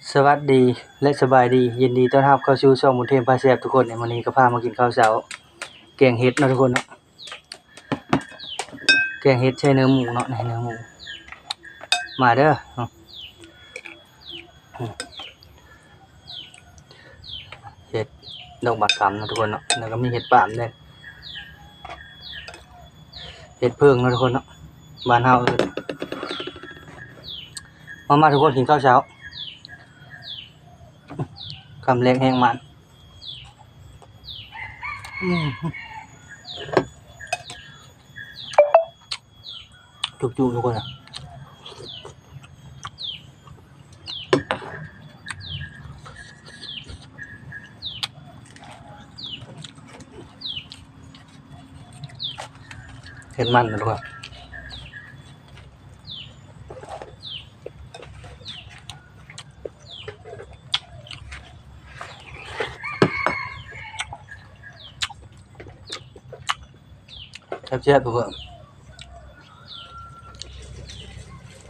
ສະຫວັດດີ ແລະ ສະບາຍດີ, ຍິນດີຕ້ອນຮັບເຂົ້າສູ່ຊ່ອງບຸນເທມພາແຊບທຸກຄົນ. ມື້ນີ້ກໍພາມາກິນເຂົ້າເຊົ້າ ແກງເຫັດເນາະທຸກຄົນເນາະ, ແກງເຫັດໃສ່ເນື້ອໝູເນາະ, ນີ້ເນື້ອໝູ ມາເດີ. ເຫັດດອກບາກຄຳເນາະທຸກຄົນເນາະ, ແລ້ວກໍມີເຫັດປາມເດ້, ເຫັດເຜິ້ງເນາະທຸກຄົນເນາະ, ບ້ານເຮົາເອີ້ນ. ມາ ມາທຸກຄົນ ກິນເຂົ້າເຊົ້າ, ຄຳແລກແຮງໝານ. ອືມ ຈຸກໆ ທຸກຄົນນະ, ເຫັດມັນນະທຸກຄົນ. ແຊບໆ ທຸກຄົນ,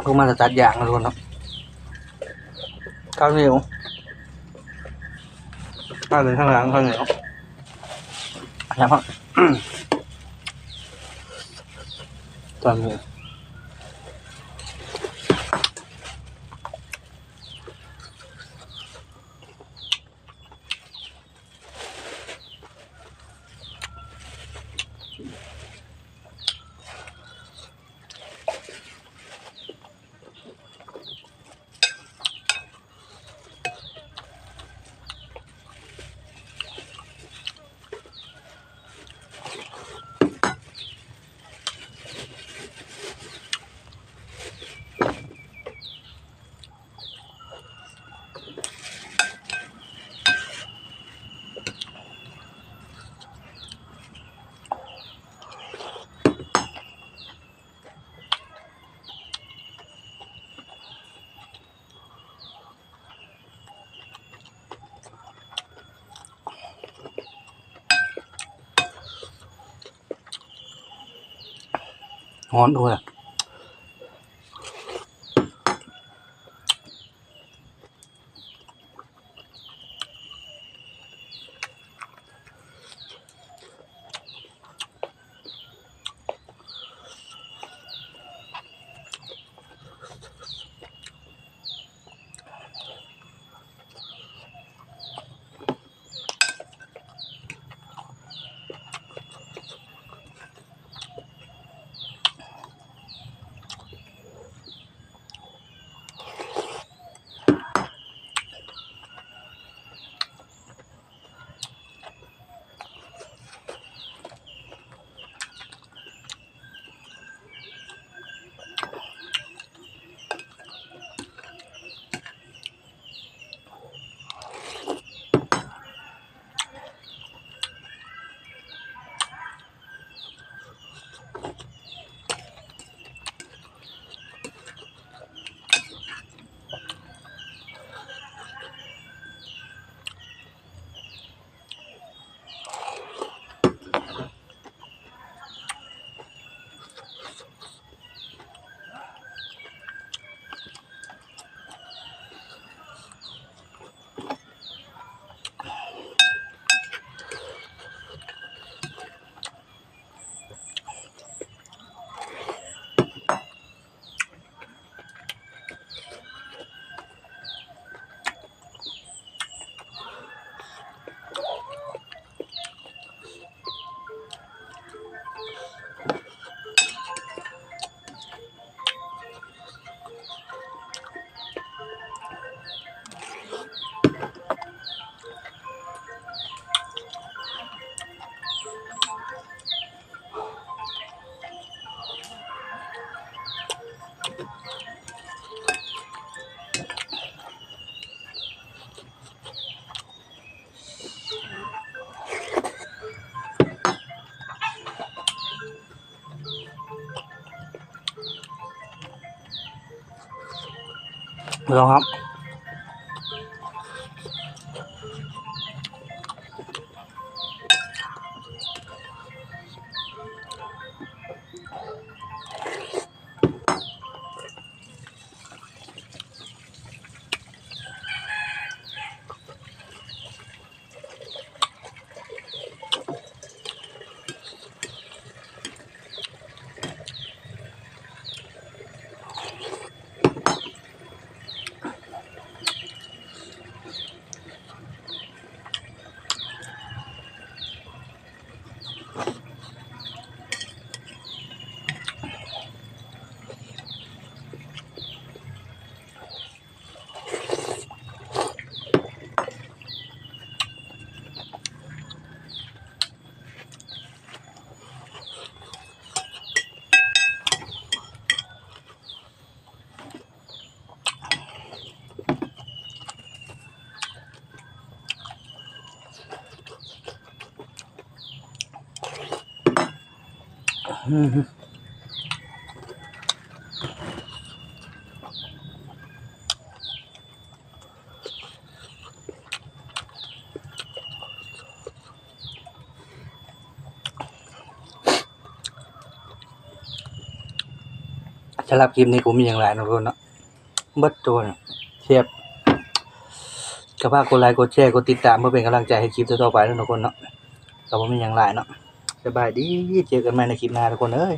ພວກມັນຈະຕັດຢາກນະທຸກຄົນເນາະ. ເຂົ້າໜຽວ ມາເລີຍ ທາງຫຼັງເຂົ້າໜຽວ ແຊບເນາະ ຕອນນີ້. ຮ້ອນໂອ້ຍ. ລອງຄັບ. ອ ອືມ ສຳລັບຄລິບນີ້ກໍບໍ່ມີຫຍັງຫຼາຍເນາະທຸກຄົນເນາະ ເບິດທຸກຄົນ ແຊບ ກໍຝາກກົດໄລ ກົດແຊ ກົດຕິດຕາມ ເພື່ອເປັນກຳລັງໃຈໃຫ້ຄລິບຕໍ່ໆໄປເນາະທຸກຄົນເນາະ ກໍບໍ່ມີຫຍັງຫຼາຍເນາະ ສະບາຍດີ ເຈີກັນໃໝ່ໃນຄລິບໜ້າທຸກຄົນເອີຍ.